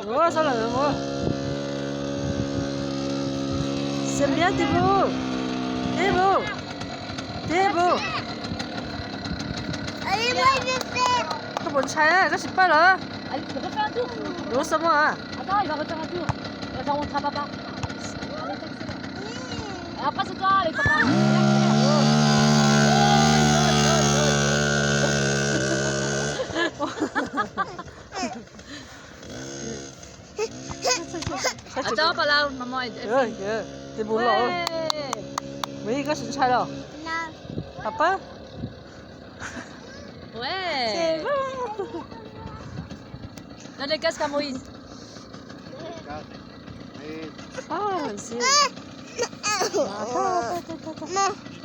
Ua, xav lawm ua. Xiab npiab tib pu. Tib pu. Tib pu. Koj puas ntshai, koj tsis pab lawm? Lub xab mos. Tus mus los. Mus ib, koj tsis ntshai los? Pab.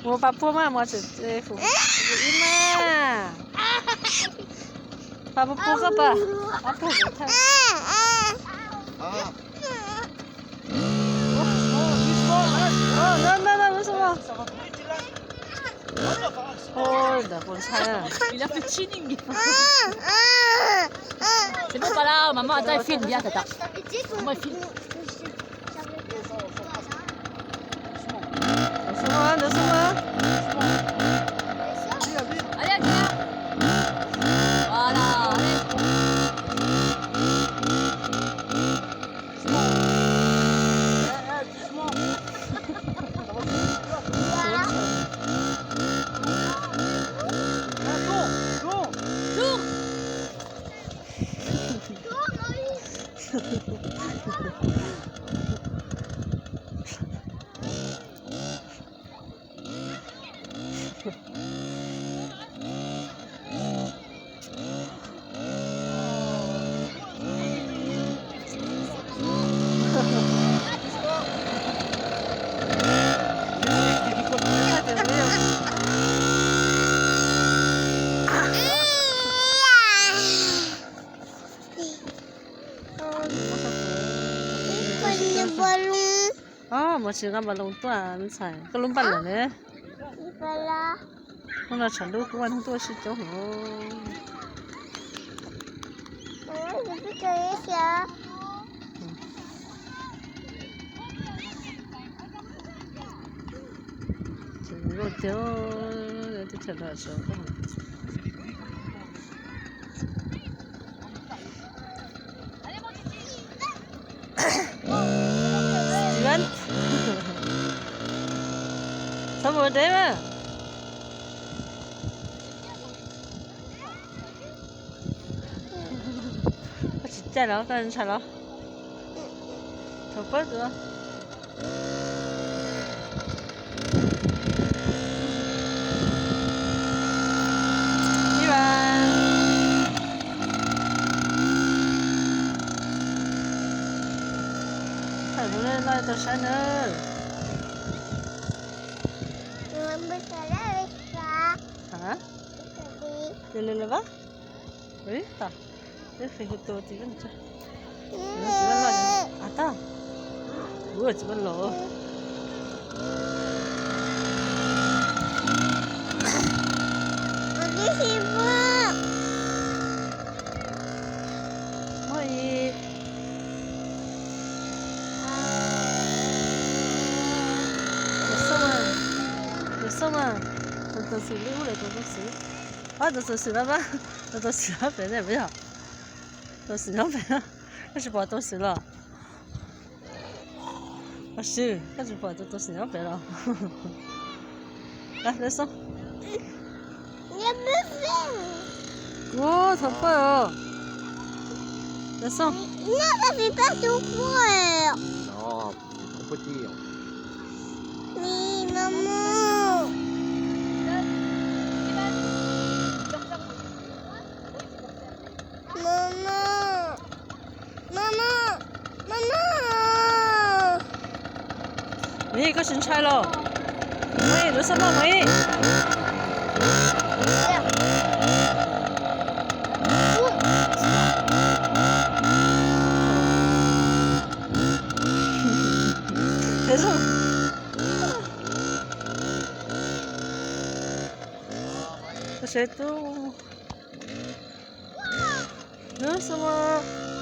Mus pab puag mas, mus tsev ib mas. Pab puag puag koj pab. Pab puag kuv thawj. Ntawm puas ntshai. Mus tsis nqa npas loos tuaj ntxhais, koj lub npaj lawm ne. Hnub no tshav ntuj kuj ua hnub tuaj sib coob hov. Tseem zoo tiag, teb chaws no tseem Steven, txhob mus deb mas. Koj tsis caij los koj ntshai los? Thaum pab tus ib vas. Thaum lub no tau saib na. Hả? Lele lele va. Ui, tau. Ui, hu tu ti ven. Tsis vaj loj. A, tau. Ua tsis vaj loj. Muaj ib. Tus xwb mas, tus xwb mas, tus tus xwm lwj ub lawm tus tus xwm. Ob tus tus xwm no pab, tus tus xwm nyob pem ne peb yog, tus xwm nyob pem, koj tsis pom tus xwm los? Ua si, koj tsis pom tus tus xwm nyob pem los? Lawv xoob. Kuv thov pawj os. Lawv xoob. Mus ib, koj tsis ntshai los? Mus ib, lub xab maj mus ib. Koj seb tub. Lub xab maj.